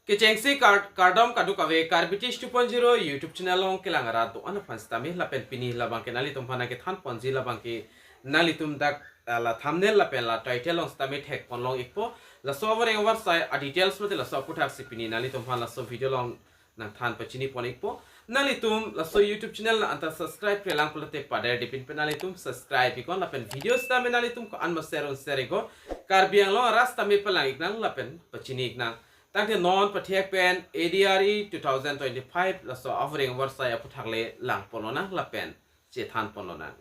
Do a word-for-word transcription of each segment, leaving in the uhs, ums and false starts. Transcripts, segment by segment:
Kechengsi kar-, kardom kadokave Karbi Tech two point zero YouTube channel along kelang arat do-an aphan sitame lapen pini labangke nanglitum aphan nangkethan ponji labangke nanglitum dak, ah, la thumbnail lapen la title along sitame thek ponlong ikpo. Laso avoreng avarsai a details mate laso aputhaksi pini nanglitum aphan laso video along nangthan pachini pon ikpo. Nanglitum laso YouTube channel nang anta subscribe-re lang pulote paderdepin pen nanglitum subscribe iknon lapen video sitame nanglitum ko-an ma share un share iknon. Karbi Anglong arat sitame palang iknang lapen pachini iknang. Tangte non pathek pen A D R E two thousand twenty-five laso avoreng avarsai aputhak le lang ponlonang lapen chethan ponlonang.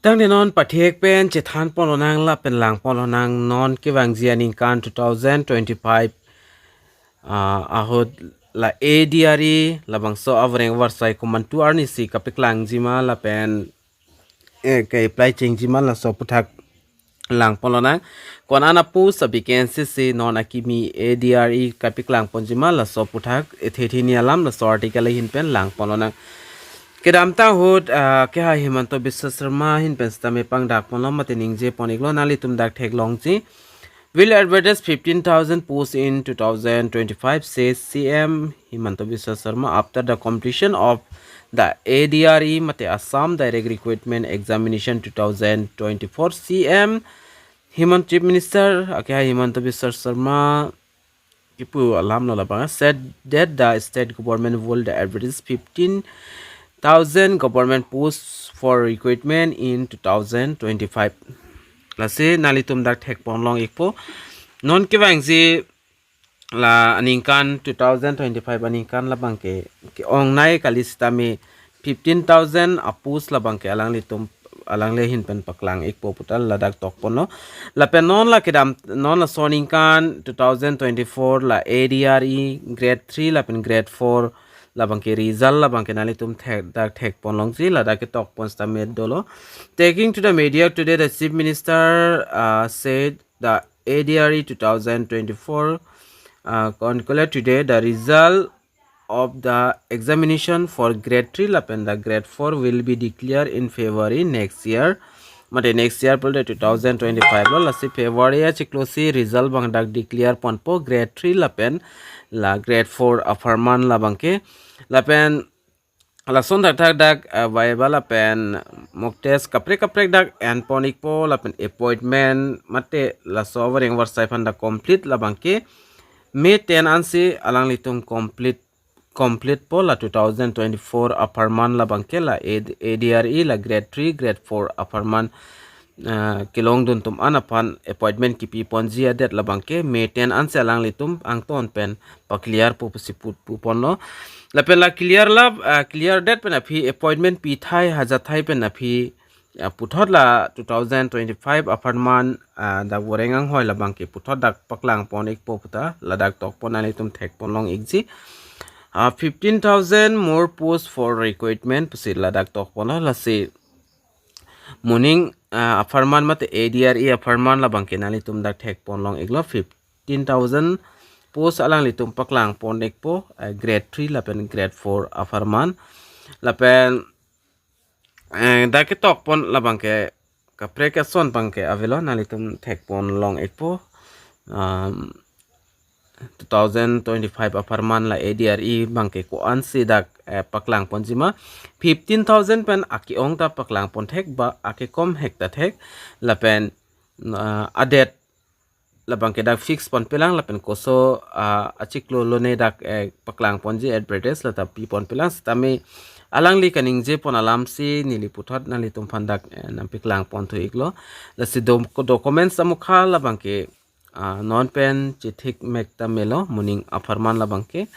Tangte non pathek pen chethan ponlonang lapen lang ponlonang non kevangji aningkan two thousand twenty-five, ah, ahut la A D R E labangso avoreng avarsai komantu arnisi kapeklangji ma lapen, eh, ke-apply chengji ma laso aputhak lang ponlonang. Ko-an a post a vacancy si non akimi A D R E kapeklang ponji ma laso aputhak ethe thini alam laso article ahin pen lang ponlonang. Kedamtang ahut, ah, akehai Himanta Biswa Sarma ahin pen sitame pangdak ponlo mate ningje pon iklo nanglitum dak theklongji. Will advertise fifteen thousand posts in two thousand twenty-five, says C M Himanta Biswa Sarma after the completion of the A D R E mate Assam Direct Recruitment Examination two thousand twenty-four. C M Himanta, Chief Minister akehai Himanta Biswa Sarma kipu alam lo labang said that the state government will advertise fifteen thousand government posts for recruitment in two thousand twenty-five. Lasi nanglitum dak thek ponlong ikpo. Non kevangji la aningkan two thousand twenty-five aningkan labangke ke-ongnei kali sitame fifteen thousand a post labangke alanglitum, alangli ahin pen paklang ikpo puta ladak tok ponlo. Lapen non la kedam, non laso aningkan two thousand twenty-four la A D R E grade three lapen grade four labangke result labangke nanglitum thek, dak thek ponlongji ladak ketok pon sitame dolo. Taking to the media today, the Chief Minister, uh, said the A D R E two thousand twenty-four, uh, concluded today the result of the examination for grade three lapen the grade four will be declared in February next year. Mate next year pulote two thousand twenty-five lo, lasi February achiklo si result abang dak declare ponpo grade three lapen la grade four apharman labangke. Lapen lason thakthak dak, uh, viva lapen mock test kaprek kaprek dak en pon ikpo lapen appointment mate laso avoreng avarsai aphan dak complete labangke May ten ansi alanglitum complete, complete po la two thousand twenty-four apharman labangke la A D R E la grade three, grade four apharman, ah, kelongdun atum an aphan appointment kipi ponji adet labangke May ten ansi alanglitum angton pen pa clear po pusi pu, pu ponlo. Lapen la clear la, ah, clear det pen aphi appointment pi thai haja thai pen aphi, ah, puthot la two thousand twenty-five apharman, ah, dak voreng anghoi labangke puthot dak paklang pon ikpo puta ladak tok pon nanglitum thek ponlong ikji. Ah, fifteen thousand more post for recruitment pusi ladak tok ponlo lasi moning, ah, apharman mate A D R E apharman labangke nanglitum dak thek ponlong iklo fifteen thousand post alanglitum paklang pon ikpo, ah, grade three lapen grade four apharman. Lapen, eh, dak ketok pon labangke kaprek ason abangke avelo nanglitum thek ponlong ikpo. Um, two thousand twenty-five apharman la A D R E abangke ko-ansi dak, eh, paklang ponji ma. Fifteen thousand pen ake-ong ta paklang pon thek ba akekom hek ta thek. Lapen, ah, adet labangke dak fix ponpelang lapen koso, ah, achiklo lone dak, eh, paklang ponji advertise lata pi ponpelang sitame alangli kaningje pon alamsi neli puthot nanglitum aphan dak, eh, nangpeklang ponthu iklo. Lasi do-, documents amukha labangke, ah, non pen chethik mek ta melo moning apharman labangke.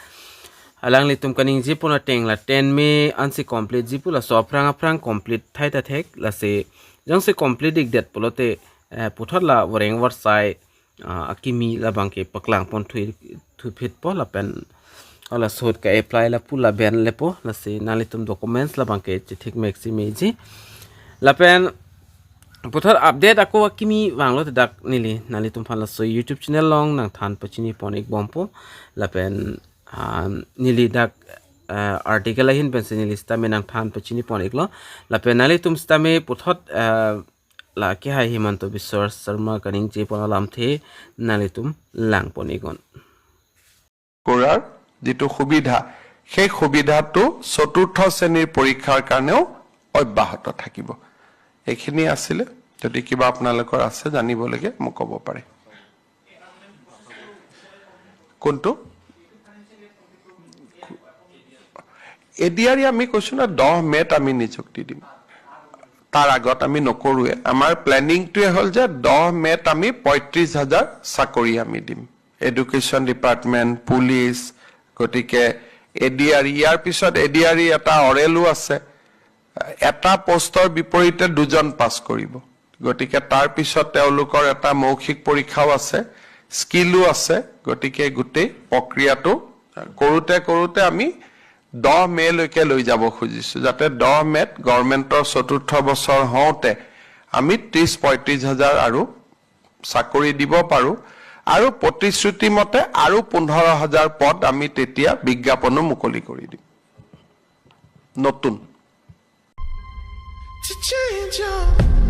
Alanglitum kaningje pon ateng la ten May ansi complete ji pu laso aphrang aphrang complete thai ta thek lasi jongsi complete ikdet pulote, eh, puthot la voreng avarsai, ah, akimi labangke paklang pon thui, thuphit po lapen hala sot ka-apply lapu laben lepo lasi nanglitum documents labangke chethik mek si meji. Lapen puthot update ako akimi vanglo te dak neli nanglitum aphan laso YouTube channel along nangthan pachini pon ikbompo. Lapen, ah, neli dak, ah, article ahin pensi neli sitame nangthan pachini pon iklo. Lapen nanglitum sitame puthot, ah, Lake hai Himanta Biswa Sarma kaningje pon alamthe nanglitum langpon iknon. কৰাৰ যিটো সুবিধা, সেই সুবিধাটো চতুৰ্থ শ্ৰেণীৰ পৰীক্ষাৰ কাৰণেও অব্যাহত থাকিব। এইখিনি আছিলে। যদি কিবা আপোনালোকৰ আছে জানিবলগীয়া, মোক ক'ব পাৰে। কোনটো? এ ডি আৰ ই আমি কৈছো না, দহ মে'ত আমি নিযুক্তি দিম। তাৰ আগত আমি নকৰোৱে। আমাৰ প্লেনিংটোৱে হ'ল যে দহ মে'ত আমি পঁয়ত্ৰিশ হাজাৰ চাকৰি আমি দিম। এডুকেশ্যন ডিপাৰ্টমেণ্ট, পুলিচ, গতিকে এ ডি আৰ ই, ইয়াৰ পিছত এ ডি আৰ ই এটা অৰেলো আছে। এটা পোষ্টৰ বিপৰীতে দুজন পাছ কৰিব। গতিকে তাৰ পিছত তেওঁলোকৰ এটা মৌখিক পৰীক্ষাও আছে, স্কিলো আছে। গতিকে গোটেই প্ৰক্ৰিয়াটো কৰোঁতে কৰোঁতে আমি দহ মে'লৈকে লৈ যাব খুজিছো, যাতে দহ মে'ত গভৰ্ণমেণ্টৰ চতুৰ্থ বছৰ হওঁতে আমি ত্ৰিশ পঁয়ত্ৰিশ হাজাৰ আৰু চাকৰি দিব পাৰোঁ। আৰু প্ৰতিশ্ৰুতি মতে আৰু পোন্ধৰ হাজাৰ পদ আমি তেতিয়া বিজ্ঞাপনো মুকলি কৰি দিম। নতুন To change up.